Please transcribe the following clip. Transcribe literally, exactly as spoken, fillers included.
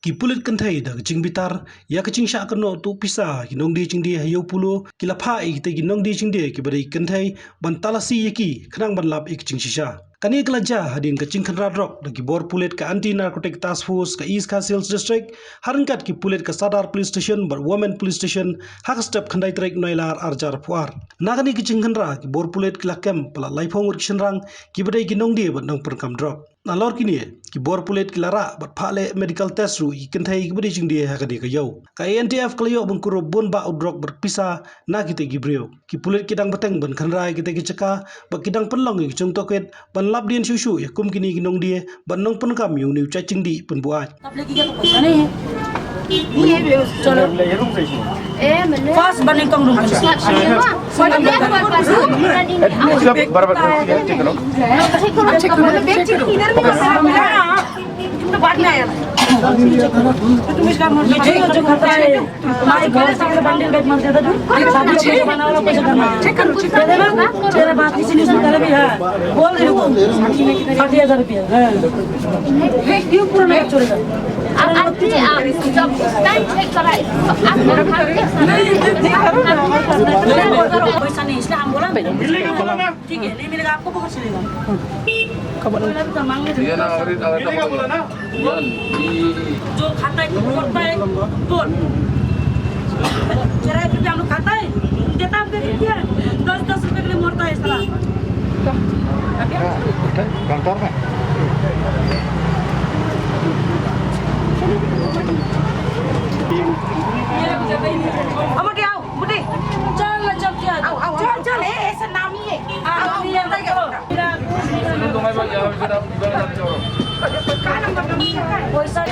Ki pulit kynthei da ka jingbitar ïa ka jingshah kynnoh tuh pisa ki nongdie jingdie ha Ïew Polo ki la phah ïa kitei ki nongdie jingdie kiba dei kynthei ban talasi ïa ki khnang ban lap ïa ka jingshisha. Kane ka la jia hadien ka jingkhynra drok da ki bor pulit ka Anti Narcotic Task Force ka East Khasi Hills District, ha ryngkat ki pulit ka Sadar Police Station bad Women Police Station, ha ka step khyndai tarik Nailar arhajar arphew ar. Na kane ka jingkhynra ki bor pulit ki la kem palat laiphew ngut ki shynrang kiba dei ki nongdie bad nongpyndonkam drok. Nalor kine, ki bor pulit ki la rah bad phah leh medical test ruh ïa ki kynthei kiba dei jingdie ha kane ka ïew. Ka A N T F ka la ïoh ban kurup bun bah u drok bad pisa na kitei ki briew. Ki pulit ki dang bteng ban khynra ïa kitei ki jaka bad ki dang pynlong ïa ki jingtohkit ban lap dien shuh shuh ïa kum kine ki nongdie bad nongpyndonkam ïa une u jait jingdih pynbuaid. आप लेके गया तो पैसा नहीं है। ये भी चलो। फास्ट बने कम रूम में। इसका बराबर ठीक है, ठीक है। चेक करो, चेक करो, मतलब, बैग चेक करो। इधर में तो बाद में आया ना। तो तुम इसका, ये जो, जो खाता है, तुम्हारे घर से बंडल बैग मत देता तू। ये शादी के बहाने वाला पैसा करना है। चेक करो, चेक करो। तेरे बात किसी ने सुना भी है। बोल दे वो। साठ हजार रुपया। हाँ। क्यों पूरा नहीं छोड़ेगा? अब आंटी, आप जब उस टाइम चेक करा, इसको आप लोग खाते हैं? नहीं, नहीं, नहीं करो ना। पैसा नहीं, इसलिए हम बोला। ठीक है, नहीं मिलेगा, आपको पकड़ चलेगा। ये ना, अगर, अगर ये नहीं बोला ना। जो खाता है, मरता है, बोल। चौराहे पे भी हम लोग खाता है, देता हमको रुपया, दस दस रुपए के लिए मरता है साला। कंट्रोल में। हम क्या आओ, बुड्ढे? चल, चल, क्या? आओ, आओ, चल, चल, ए, ऐसा नाम ही है। हाँ, आओ, नाम ही है, आओ, बताइए। बताओ। पैसा